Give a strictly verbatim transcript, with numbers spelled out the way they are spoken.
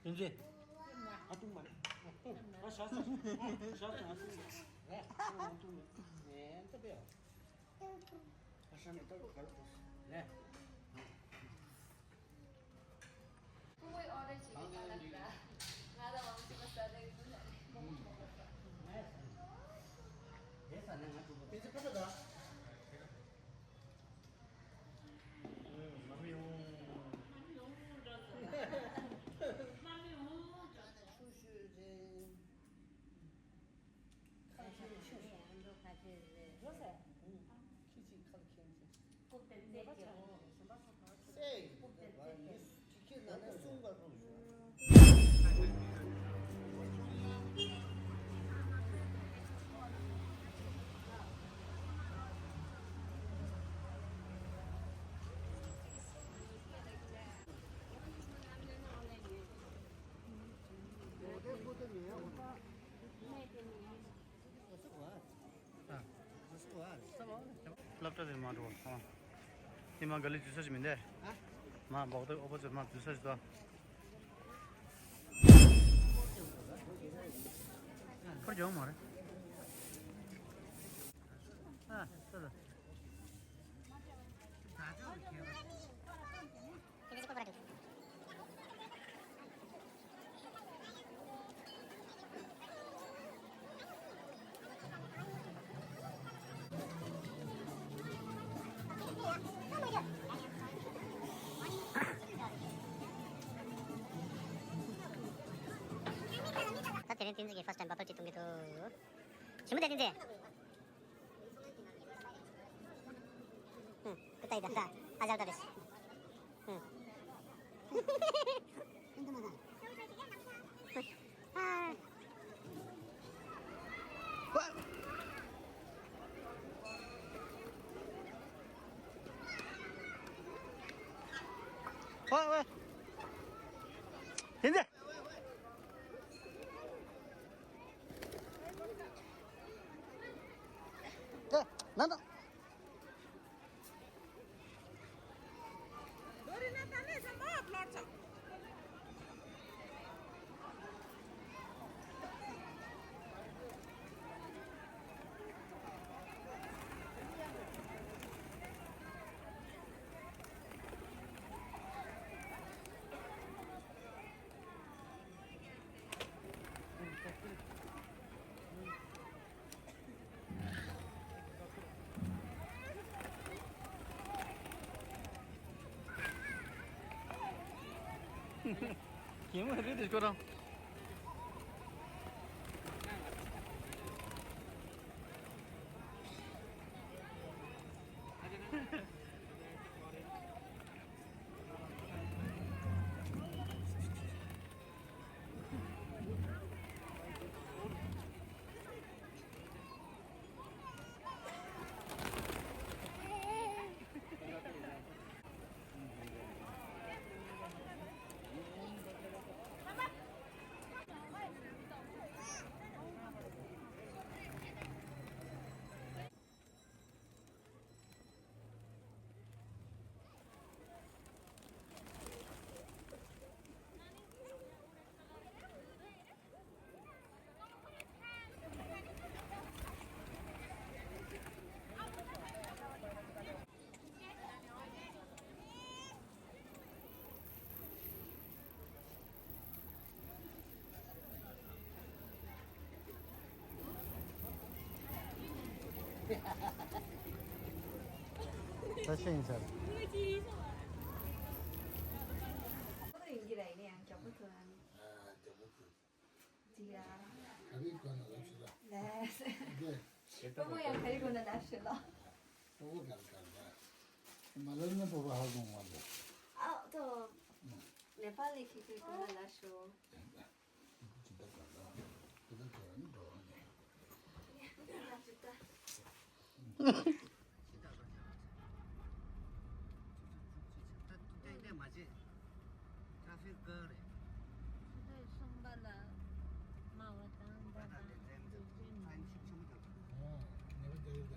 ཡིན་ཟེར། ཨ་ཏུང་མ་རེད། ཨ་ཤ་ཚ། ཨ་ཤ་ཚ་ཨ་ཏུང་མ་རེད། ཨ་ཏུང་མ་རེད། ཨེ་ད་པེ། ཨ་ཤ་མེ་ཏོག་གར་ལེ། ཕྲུ་གུའི་ཨོ་ཌར་བྱེད་ཀྱི་ཁ་ལག་ལ། ང་དང་ཝང་ཅི་མ་ས་རེ་རེ་ནས་མོག་མོག་མོག་མོག་དེ་ས་ནས་ང་ཕྲུ་གུ་དེ་ཚོ་ཁ་ཁ་ད། སློབ་གྲྭ་དེར་མ་འགྲོ་བ། དེ་མ་ག་ལེ་འཛུལ་ས་ཞིག་མིན་ཏེ། མ་འབོག་ཏེ་ཨོ་པོ་ཚོར་མ་འཛུལ་ས་ཞིག་ཏོ། ཁོར་ཡོང་མ་རེད། ཨ་ས་ད། ད་དེ་རིང་བསྟན་འཛིན་གྱིས་first time bubble tea འཐུང་གི་འདུག་ཞིམ་པོ་འདུག་བསྟན་འཛིན། ཧུམ། ཁུ་ཏའི་ད་ད། ཨ་ཅག་ད་རེད། ཧུམ། ཨ། ཝ། ཝ། ཝ། བསྟན་འཛིན། ད་ནང་དུ། གད་མོ་རེད་དེ་ཁོ་རང་། ད་ཤེས་ཡིན་ཚར། ཡིན་གྱི་རེད། ཡིན་ན་ཡང་མགྱོགས་པོ་ཐུག་ཨ་ནི། ཨ་མགྱོགས་པོ་ཐུག་ཅི་ཡ། ག་རེ་དགོས་ན་ལབ་ཤོག་ལ། ལས། འདི། ཨོ་མོ་ཡང་ག་རེ་དགོས་ན་ལབ་ཤོག་ལ། ཨོ་ག་རེ་ག་རེ་ག་མ་ལབ་ན་སྤོ་བོ་ཧ་གོ་མ་འདུག་ཨ་ཏོ། ནེ་པ་ལི་གི་གི་དགོས་ན་ལབ་ཤོག་ཅི་ད་ག་ལ། ཅི་ད་ག་ལ་ནི་འགྲོ་བ་ནི། ཏན་ཏན་མ་བྱེད། ཊ་ཧྥིག་བཀག་རེད། ཕྱི་ཟླ་གསུམ་པ་ལ་སྨྲ་བ་དང་འདྲ་དང་འདུག་ཅན། ཨོ། ངེས་པ་རྒྱག་ཡོད་ད།